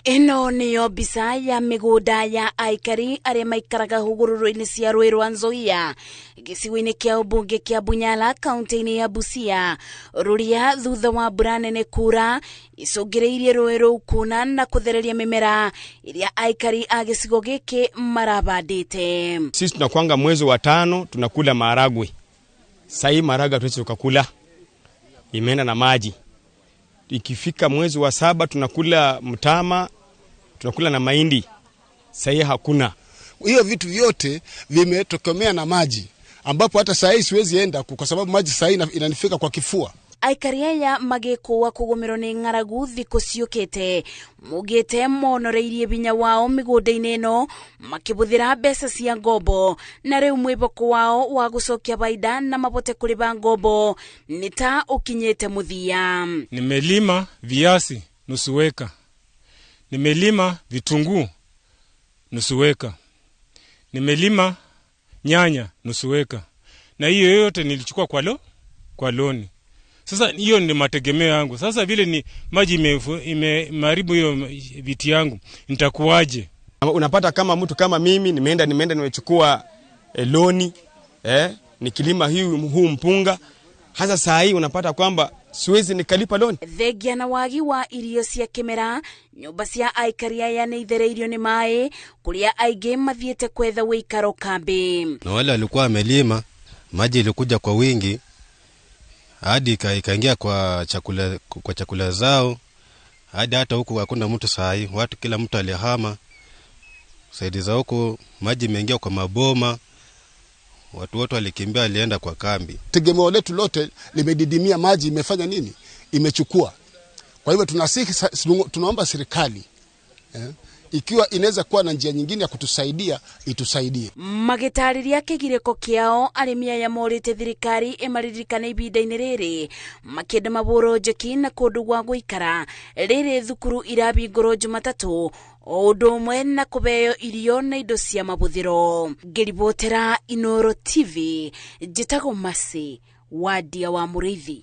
Ĩno nĩyo mbica ya mĩgũnda ya aikari arĩa maikaraga hũgũrũrũ-inĩ cia rũĩ rwa Nzoia gĩcigo-inĩ kĩa ũmbunge kĩa Bunyala kaunti-inĩ ya Busia, rũrĩa thutha wa mbura nene kura icũngĩrĩirie rũĩ rũu kuna na kũthereria mĩmera ĩrĩa aikari a gĩcigo gĩkĩ marabandĩte. Sisi tunakwanga mwezi wa tano tunakula maharagwe. Sahii maharagwe hatuwezi tukakula, imeenda na maji. Ikifika mwezi wa saba tunakula mtama, tunakula na mahindi. Sahii hakuna. Hiyo vitu vyote vimetokomea na maji, ambapo hata saa hii siwezi enda kwa sababu maji saa hii inanifika kwa kifua. Aikari aya magĩkũa kũgũmĩrwo nĩ ng'aragu thikũ ciũkĩte mugĩte monoreirie binya wao mĩgũnda-inĩ ĩno makĩbũthĩra mbeca cia ngombo, na rĩu mwĩboko wao wa gũcokia baida na mabote kũrĩba ngombo nĩ ta ũkinyĩte mũthia. Nimelima viazi nusu eka, nimelima vitunguu nusu eka, nimelima nyanya nusu eka, na hiyo yote nilichukua kwa loni. Sasa hiyo ni mategemeo yangu. Sasa vile ni maji imeharibu hiyo viti yangu, nitakuwaje? Unapata kama mtu kama mimi nimeenda nimechukua loni, nikilima huu mpunga. Hasa saa hii unapata kwamba siwezi nikalipa loni. Thengia na wagi wa irio cia kimera, nyumba cia aikari aya nĩ ithereirio nĩ maĩ kuria aingĩ mathiĩte kwetha wĩikaro kambi. Na wale walikuwa wamelima, maji ilikuja kwa wingi hadi ikaingia kwa chakula zao, hadi hata huku hakuna mtu saa hii, watu kila mtu alihama. Saidi za huku maji imeingia kwa maboma, watu wote walikimbia, walienda kwa kambi. Tegemeo letu lote limedidimia, maji imefanya nini? Imechukua. Kwa hivyo tunaomba serikali ikiwa inaweza kuwa na njia nyingine ya kutusaidia, itusaidie. Magĩtarĩria kĩgirĩko kĩao, arĩmi aya morĩte thirikari ĩmaririkane ihinda-inĩ rĩrĩ makĩenda mabũrwo njeki na kũndũ gwa gũikara rĩrĩ thukuru irabingũrwo Jumatatũ o ũndũ ũmwe na kũheo irio na indo cia mabũthĩro. Ngĩribotera Inooro TV, njĩtagwo Mercy Wadia wa Mũrĩithi.